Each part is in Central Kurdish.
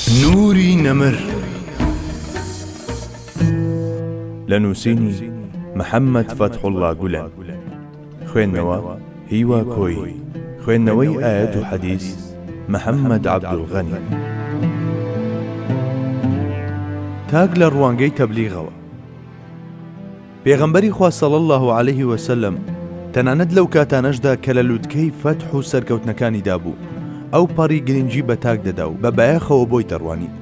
نوری نەمر لە نووسینی محەممەد فەتحوڵڵا گولەن خوێندنەوە هیوا کۆیی خوێندنەوەی ئایەت و حەدیس محەممەد عەبدولغەنی. تاک لە ڕوانگەی تەبلیغەوە. پێغەمبەری خوا صلی اللە علیه وسلم تەنانەت لەو کاتانەشدا کە لە لوتکەی فەتح و سەرکەوتنەکانیدا بوو ئەو پەڕی گرنگی بە تاک دەدا و بە بایەخەوە بۆی دەڕوانی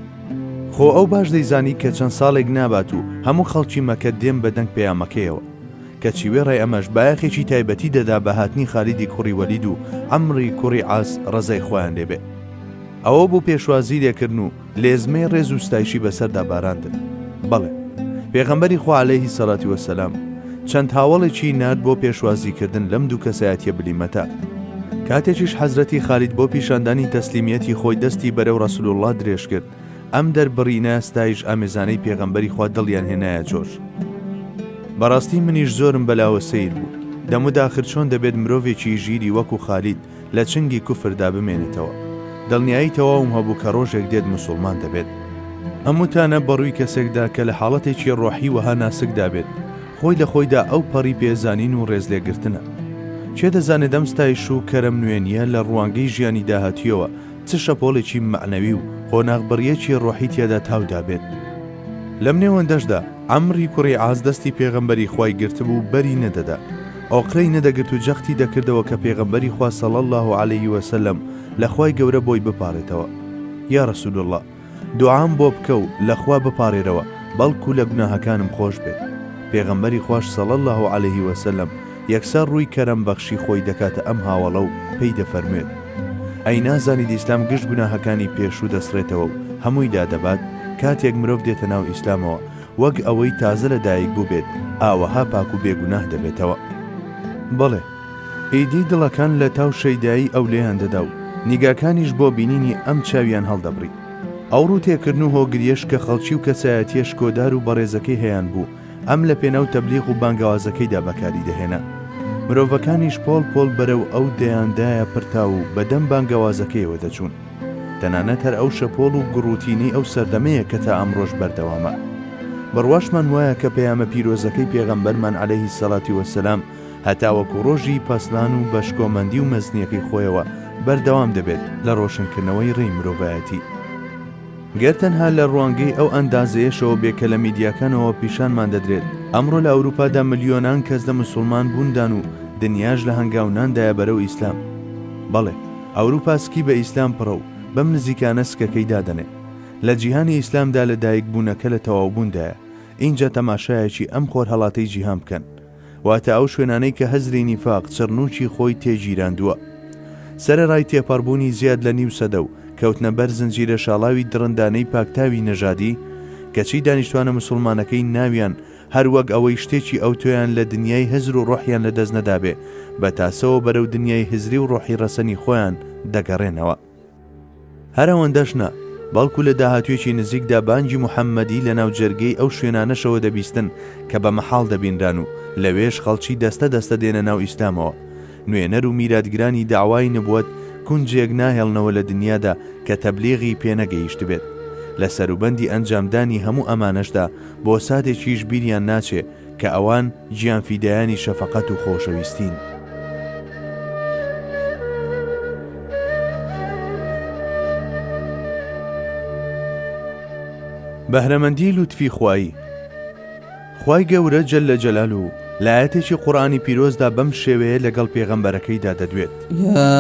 خۆ ئەو باش دەیزانی کە چەند ساڵێک نابات و هەموو خەڵکی مەکە دێن بە دەنگ پەیامەکەیەوە کەچی وێڕای ئەمەش بایەخێکی تایبەتی دەدا بە هاتنی خالیدی کوڕی وەلید و عەمڕی کوڕی عاس ڕەزای خوایان لێ بێ. ئەوە بوو پێشوازی لێکردن و لێزمەی ڕێز و ستایشی بەسەردا باراندن. بەڵێ، پێغەمبەری خوا عەلەیهی سەڵاتی وەسەلام چەند هاوەڵێکی نارد بۆ پێشوازیکردن لەم دوو کەسایەتیە بلیمەتە. کاتێکیش حەزرەتی خالید بۆ پیشاندانی تەسلیمیەتی خۆی دەستی بەرەو ڕەسول اللە درێژ کرد، ئەم دەربڕینە ستایش ئامێزانەی پێغەمبەری خوا دڵیان هێنایە جۆش. بەڕاستی منیش زۆرم بەلاوە سەیر بوو. دەموت ئاخر چۆن دەبێت مرۆڤێکی ژیری وەکو خالید لە چنگی کوفردا بمێنێتەوە. دڵنیایی تەواوم هەبوو کە ڕۆژێک دێت موسوڵمان دەبێت. ئەم وتانە بەڕووی کەسێکدا کە لە حاڵەتێکی ڕۆحی وەها ناسکدا بێت، خۆی لە خۆیدا ئەو پەڕی پێزانین و ڕێزلێگرتنە. کێ دەزانێت ئەم ستایش و کەرەم نوێنییە لە ڕوانگەی ژیانی داهاتوویەوە چ شەپۆڵێکی مەعنەوی و قۆناغبڕییەکی ڕۆحی تیادا تاو دابێت. لەم نێوەندەشدا عەمری کوڕی عاس دەستی پێغەمبەری خوای گرتبوو و بەری نەدەدا، ئۆقرەی نەدەگرت و جەختی دەکردەوە کە پێغەمبەری خوا صلی اللە علیه و سلم لە خوای گەورە بۆی بپاڕێتەوە، یا رسول اللە دوعام بۆ بکە و لە خوا بپاڕێرەوە بەڵکو لە گوناهەکانم خۆش بێت، پێغەمبەری خواش صلی اللە علیه و سلم یەکسەر ڕووی کەرەم بەخشی خۆی دەکاتە ئەم هاوەڵە و پێی دەفەرموێت، ئەی نازانیت ئیسلام گشت گوناهەکانی پێشوو دەسڕێتەوە و هەمووی لادەبات، کاتێک مرۆڤ دێتە ناو ئیسلامەوە وەک ئەوەی تازە لە دایک بووبێت ئاوەها پاک و بێ گوناه دەبێتەوە. بەڵێ، ئیدی دڵەکان لە تاو شەیدایی ئەو لێیان دەدا و نیگاکانیش بۆ بینینی ئەم چاویان هەڵدەبڕی. ئەو ڕووتێکردن و هۆگرییەش کە خەڵکی و کەسایەتییە شکۆدار و بەڕێزەکەی هەیانبوو، ئەم لە پێناو تەبلیغ و بانگەوازەکەیدا بەکاری دەهێنا. مرۆڤەکانیش پۆل پۆل بەرەو ئەو دەیاندایە پرتاو و بە دەم بانگەوازەکەیەوە دەچوون. تەنانەت هەر ئەو شەپۆڵ و گوڕوتینەی ئەو سەردەمەیە کە تا ئەمڕۆش بەردەوامە. بڕواشمان وایە کە پەیامە پیرۆزەکەی پێغەمبەرمان علیە الصلوە والسلام هەتاوەکو ڕۆژی پەسلان و بە شکۆمەندی و مەزنیەکەی خۆیەوە بەردەوام دەبێت لە ڕۆشنکردنەوەی ڕێی مرۆڤایەتی. گەر تەنها لە ڕوانگەی ئەو ئەندازەیەشەوە بێ کە لە میدیاکانەوە پیشانمان دەدرێت، ئەمڕۆ لە ئەوروپادا ملیۆنان کەس لە مسوڵمان بووندان و دنیاش لە هەنگاوناندایە بەرەو ئیسلام. بەڵێ، ئەوروپا سکی بە ئیسلام پڕە و بەم نزیکانە سکەکەی دادەنێ. لە جیهانی ئیسلامدا لە دایک بوونەکە لە تەواوبووندایە. ئینجا تەماشایەکی ئەم خۆرهەڵاتەی جیهان بکەن. واتە ئەو شوێنانەی کە هزری نیفاق چڕنووکی خۆی تێ گیراندووە. سەرەڕای تێپەڕبوونی زیاد لە نیو سەدە و کەوتنە بەر زنجیرە شاڵاوی دڕندانەی پاکتاوی نەژادی، کەچی دانیشتوانە مسوڵمانەکەی ناویان هەر وەک ئەوەی شتێکی ئەوتۆیان لە دنیای هزر و ڕۆحیان لە دەست نەدابێ، بە تاسەوە بەرەو دنیای هزری و ڕۆحی ڕەسەنی خۆیان دەگەڕێنەوە. هەر ئەوەندەش نا، بەڵکو لە داهاتوویەکی نزیکدا بانگی محەممەدی لە ناو جەرگەی ئەو شوێنانەشەوە دەبیستن کە بە مەحاڵ دەبینران و لەوێش خەڵکی دەستە دەستە دێنە ناو ئیسلامەوە. نوێنەر و میراتگرانی دەعوای نبوەت کونجێک ناهێڵنەوە لە دنیادا کە تەبلیغی پێ نەگەیشتبێت. لە سەروبەندی ئەنجامدانی هەموو ئەمانەشدا بۆ ساتێکیش بیریان ناچێ کە ئەوان گیانفیدایانی شەفەقەت و خۆشەویستین. بەهرەمەندی لوتفی خوایی خوای گەورە جل جلالە لە ئایەتێکی قورئانی پیرۆزدا بەم شێوەیە لەگەڵ پێغەمبەرەکەیدا دەدوێت. یا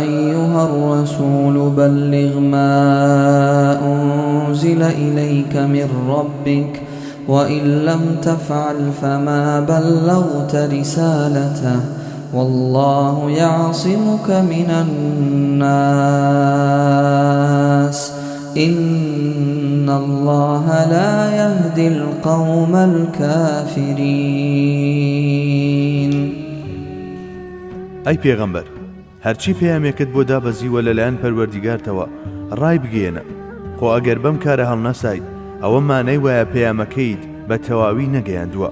ایها الرسول بلغ ما انزل الیک من ربک وان لم تفعل فما بلغت رسالته واللە یعصمک من الناس ان اللە لا یهدی القوم الکافرین. ئەی پێغەمبەر هەرچی پەیامێکت بۆ دابەزیوە لەلایەن پەروەردیگارتەوە ڕایبگەیەنە، خۆ ئەگەر بەم کارە هەڵنەسایت ئەوە مانای وایە پەیامەکەیت بە تەواوی نەگەیاندووە.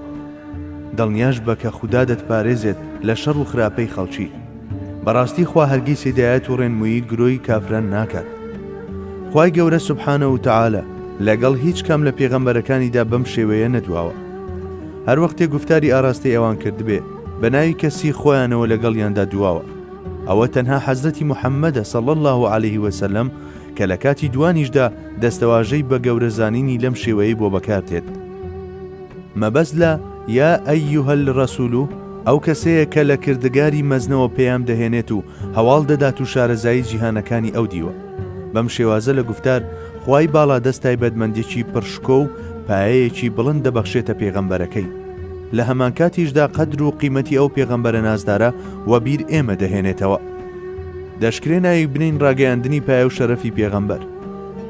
دڵنیاش بە کە خودا دەتپارێزێت لە شەڕ و خراپەی خەڵکی. بەڕاستی خوا هەرگیز هیدایەت و ڕێنموویی گرۆی کافران ناکات. خوای گەورە سبحانە وتعالی لەگەڵ هیچ کام لە پێغەمبەرەکانیدا بەم شێوەیە نەدواوە. هەر وەختێ گوفتاری ئاراستەی ئەوان کردبێ بە ناوی کەسیی خۆیانەوە لەگەڵیاندا دواوە. ئەوە تەنها حەزرەتی محمدە صلی اللە علیه وسلم کە لە کاتی دوانیشدا دەستەواژەی بە گەورە زانینی لەم شێوەیەی بۆ بەکار دێت. مەبەست لە، یا ایها الرسول، ئەو کەسەیە کە لە کردگاری مەزنەوە پەیام دەهێنێت و هەواڵ دەدات و شارەزایی جیهانەکانی ئەو دیوە. بەم شێوازە لە گوفتار، خوای باڵادەست تایبەتمەندیەکی پڕ شکۆ و پایەیەکی بڵند دەبەخشێتە پێغەمبەرەکەی. لە هەمانکاتیشدا قەدر و قیمەتی ئەو پێغەمبەرە نازدارە وەبیر ئێمە دەهێنێتەوە. دەشکرێ ناوی بنێین ڕاگەیاندنی پایە و شەرەفی پێغەمبەر.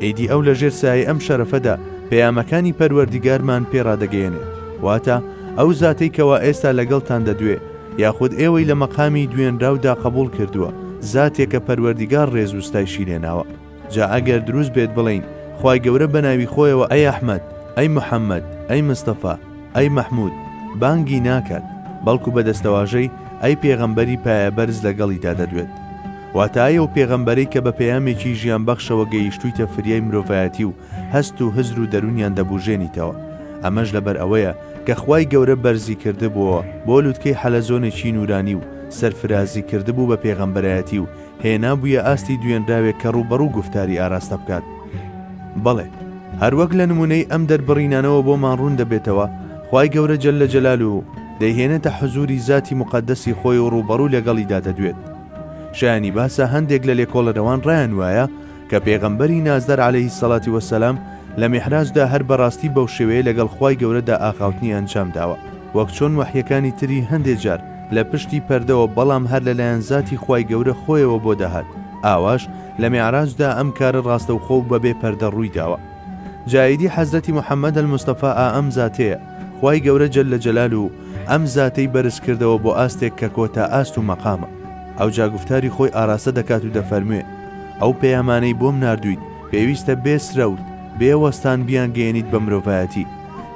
ئیدی ئەو لە ژێر سایەی ئەم شەرەفەدا پەیامەکانی پەروەردیگارمان پێ ڕادەگەیەنێت. واتە، ئەو زاتەی کەوا ئێستا لەگەڵتان دەدوێ، یاخود ئێوەی لە مەقامی دوێنراودا قەبوڵ کردووە، زاتێکە پەروەردیگار ڕێز و ستایشی لێناوە. جا ئەگەر دروست بێت بڵێین خوای گەورە بە ناوی خۆیەوە ئەی ئەحمەد، ئەی محەمەد، ئەی مستەفا، ئەی مەحمود، بانگی ناکات، بەڵکو بە دەستەواژەی ئەی پێغەمبەری پایەبەرز لەگەڵیدا دەدوێت. واتە ئەی ئەو پێغەمبەرەی کە بە پەیامێکی ژیانبەخشەوە گەیشتوویتە فریای مرۆڤایەتی و هەست و هزر و دەروونیان دەبوژێنیتەوە. ئەمەش لەبەر ئەوەیە کە خوای گەورە بەرزی کردبووەوە بۆ لوتکەی حەلەزۆنێکی نورانی و سەرفرازی کردبوو بە پێغەمبەرایەتی و هێنابوویە ئاستی دوێنراوێک کە ڕووبەڕوو گوفتاری ئاراستە بکات. بەڵێ، هەروەک لە نموونەی ئەم دەربڕینانەوە بۆمان ڕوون دەبێتەوە، خوای گەورە جل جلالە دەیهێنێتە حزووری زاتی موقەدەسی خۆی و ڕووبەڕوو لەگەڵیدا دەدوێت. شایانی باسە هەندێک لە لێکۆڵەرەوان ڕایان وایە کە پێغەمبەری نازدار علیە الصلوە والسلام لە میعراجدا هەر بەڕاستی بەو شێوەیە لەگەڵ خوای گەورەدا ئاخاوتنی ئەنجام داوە وەک چۆن وەحیەکانی تری هەندێ جار لە پشتی پەردەوە بەڵام هەر لەلایەن زاتی خوای گەورە خۆیەوە بۆ دەهات ئاواش لە میعراجدا ئەم کارە ڕاستەوخۆ و بەبێ پەردە ڕووی داوە جا ئیدی حەزرەتی محمد المصطفی ئا ئەم زاتەیە خوای گەورە جل جلالە ئەم زاتەی بەرز کردەوە بۆ ئاستێک کە کۆتا ئاست و مەقامە ئەوجا گوفتاری خۆی ئاراستە دەکات و دەفەرموێ ئەو پەیامانەی بۆم ناردوویت پێویستە بێ سرەوت، بێ وەستان بیانگەیەنیت بە مرۆڤایەتی.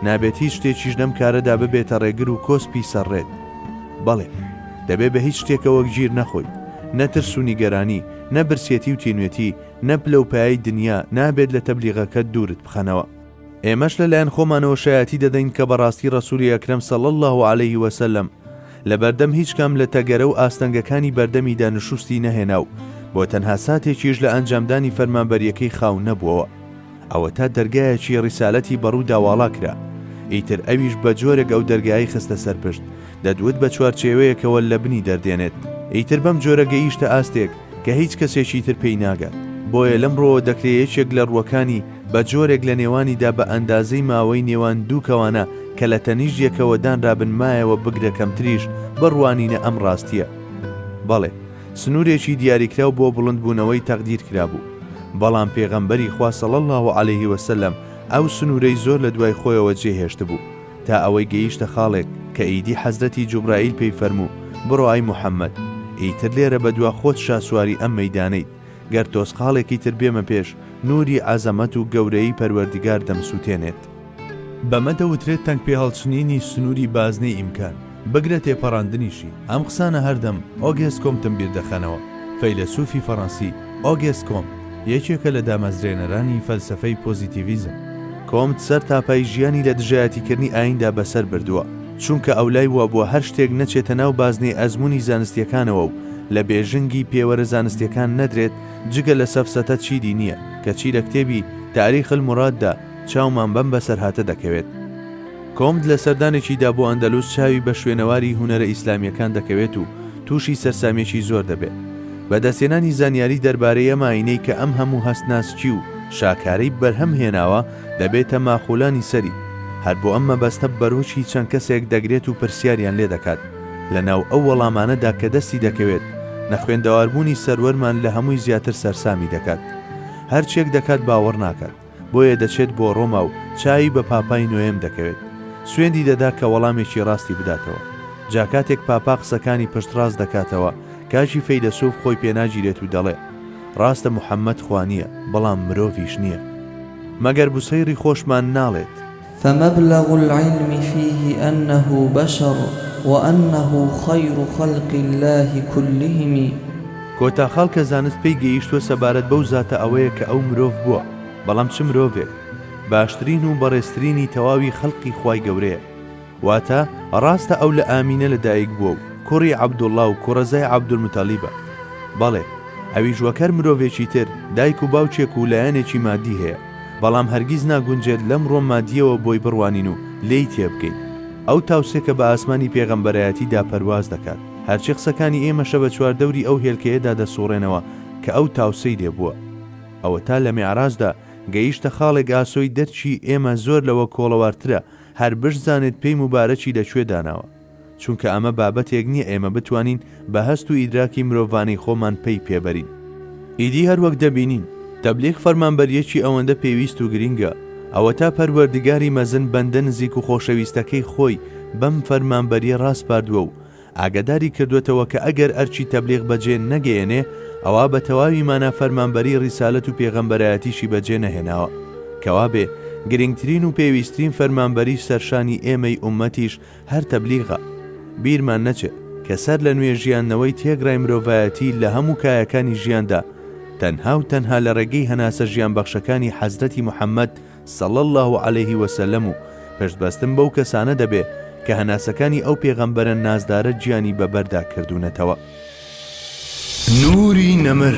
نابێت هیچ شتێکیش لەم کارەدا ببێتە ڕێگر و کۆسپی سەر ڕێت. بەڵێ، دەبێ بە هیچ شتێکەوە گیر نەخۆیت. نە ترس و نیگەرانی، نە برسێتی و تینوێتی، نە پلە و پایەی دنیا، نابێت لە تەبلیغەکەت دوورت بخەنەوە. ئێمەش لە لایەن خۆمانەوە شایەتی دەدەین کە بەڕاستی ڕەسوولی ئەکرەم صلی اللە علیه و سلم لەبەردەم هیچ کام لە تەگەرە و ئاستەنگەکانی بەردەمیدا نشوستی نەهێنا و بۆ تەنها ساتێکیش لە ئەنجامدانی فەرمانبەریەکەی خاو نەبووەوە. ئەوەتا دەرگایەکی ڕیسالەتی بەڕوودا واڵا کرا. ئیتر ئەویش بە جۆرێک ئەو دەرگایەی خستە سەر پشت، دەتوت بە چوارچێوەیەکەوە لە بنی دەردێنێت. ئیتر بەم جۆرە گەیشتە ئاستێک کە هیچ کەسێکی تر پێی ناگات. بۆیە لەم ڕووەوە دەکرێ یەکێک لە ڕووەکانی بە جۆرێک لە نێوانیدا بە ئەندازەی ماوەی نێوان دوو کەوانە کە لە تەنیشت یەکەوە دانرابن مایەوە بگرە کەمتریش بڕوانینە ئەم ڕاستییە. بەڵێ، سنوورێکی دیاریکراو بۆ بڵند بوونەوەی تەقدیر کرابوو. بەڵام پێغەمبەری خوا صلی اللە علیه و سلم ئەو سنوورەی زۆر لە دوای خۆیەوە جێهێشتبوو. تا ئەوەی گەیشتە خاڵێک کە ئیدی حەزرەتی جوبرائیل پێی فەرموو، بڕۆ ئەی محەممەد، ئیتر لێرە بەدوا خۆت شاسواری ئەم مەیدانەیت، گەر تۆزقاڵێکی تر بێمە پێش، نووری عەزەمەت و گەورەیی پەروەردگار دەمسووتێنێت. بەمە دەوترێت تەنگپێهەڵچنینی سنووری بازنەی ئیمکان، بگرە تێپەڕاندنیشی. ئەم قسانە هەردەم ئۆگێست کۆمتم بیردەخەنەوە. فەیلەسوفی فەڕەنسی، ئۆگێست کۆمت، یەکێکە لە دامەزرێنەرانی فەلسەفەی پۆزیتیڤیزم. کۆمت سەر تاپای ژیانی لە دژایەتیکردنی ئاییندا بەسەر بردووە، چونکە ئەو لای وابووە هەر شتێک نەچێتە ناو بازنەی ئەزموونی زانستییەکانەوە و لە بێژنگی پێوەرە زانستییەکان نەدرێت جگە لە سەفسەتە چیدی نییە، کەچی لە کتێبی، تاریخ المراد، دا چاومان بەم بەسەرهاتە دەکەوێت. کۆمت لە سەردانێکیدا بۆ ئەندەلوس چاوی بە شوێنەواری هونەرە ئیسلامییەکان دەکەوێت و تووشی سەرسامییەکی زۆر دەبێت بە دەستهێنانی زانیاری دەربارەی ئەم ئایینەی کە ئەم هەموو هەست ناسکی و شاکارەی بەرهەم هێناوە دەبێتە ماخولانی سەری هەر بۆ ئەم مەبەستە بەرۆکی چەند کەسێک دەگرێت و پرسیاریان لێ دەکات لە ناو ئەو وەڵامانەدا کە دەستی دەکەوێت نەخوێندەواربوونی سەروەرمان لە هەمووی زیاتر سەرسامی دەکات هەرچیەک دەکات باوەڕ ناکات. بۆیە دەچێت بۆ ڕۆما و چاوی بە پاپای نۆیەم دەکەوێت. سوێندی دەدا کە وەڵامێکی ڕاستی بداتەوە. جا کاتێک پاپا قسەکانی پشتڕاست دەکاتەوە، کاکی فەیلەسوف خۆی پێناگیرێت و دەڵێ، ڕاستە محەممەد خوا نییە، بەڵام مرۆڤیش نییە. مەگەر بوسەیڕی خۆشمان ناڵێت. فمبلغ العلم فیه انه بشر وانه خیر خلق اللە کلهم. کۆتا خاڵ کە زانست پێی گەیشتووە سەبارەت بەو زاتە ئەوەیە کە ئەو مرۆڤ بووە، بەڵام چ مرۆڤێک؟ باشترین و بەڕێزترینی تەواوی خەڵقی خوای گەورەیە. واتە، ڕاستە ئەو لە ئامینە لە دایک بووە و کوڕی عەبدوڵڵا و کوڕەزای عەبدولموتەڵیبە. بەڵێ، ئەویش وەک هەر مرۆڤێکی تر دایک و باوکێک و لایەنێکی مادی هەیە، بەڵام هەرگیز ناگونجێت لەم ڕووە مادییەوە بۆی بڕوانین و لێی تێبگەین. ئەو تاوسێکە بە ئاسمانی پێغەمبەرایەتیدا پەرواز دەکات. هەرچی قسەکانی ئێمەشە بە چواردەوری ئەو هێلکەیەدا دەسوڕێنەوە کە ئەو تاوسەی لێ بووە. ئەوەتا لە میعراجدا گەیشتە خاڵێک ئاسۆی دەرکی ئێمە زۆر لەوە کۆڵەوارترە هەر بشزانێت پێی موبارەکی لە کوێ داناوە. چونکە ئەمە بابەتێک نییە ئێمە بتوانین بە هەست و ئیدراکی مرۆڤانەی خۆمان پەی پێ بەرین. ئیدی هەر وەک دەبینین تەبلیغ فەرمانبەرییەکی ئەوەندە پێویست و گرینگە، ئەوەتا پەروەردگاری مەزن بەندە نزیک و خۆشەویستەکەی خۆی بەم فەرمانبەرییە ڕاسپاردووە و ئاگاداری کردووەتەوە کە ئەگەر ئەرکی تەبلیغ بەجێ نەگەیەنێ ئەوا بە تەواوی مانا فەرمانبەری ڕیسالەت و پێغەمبەرایەتیشی بەجێ نەهێناوە. کەوابێ گرینگترین و پێویسترین فەرمانبەری سەرشانی ئێمەی ئوممەتیش هەر تەبلیغە. بیرمان نەچێ کە سەر لە نوێ ژیاندنەوەی تێکڕای مرۆڤایەتی لە هەموو کایەکانی ژیاندا تەنها و تەنها لە ڕێگەی هەناسە ژیانبەخشەکانی حەزرەتی محمد صلی اللە علیه وسلم و پشت بەستن بەو کەسانە دەبێ کە هەناسەکانی ئەو پێغەمبەرە نازدارە گیانی بە بەردا کردوونەتەوە. نوری نەمر.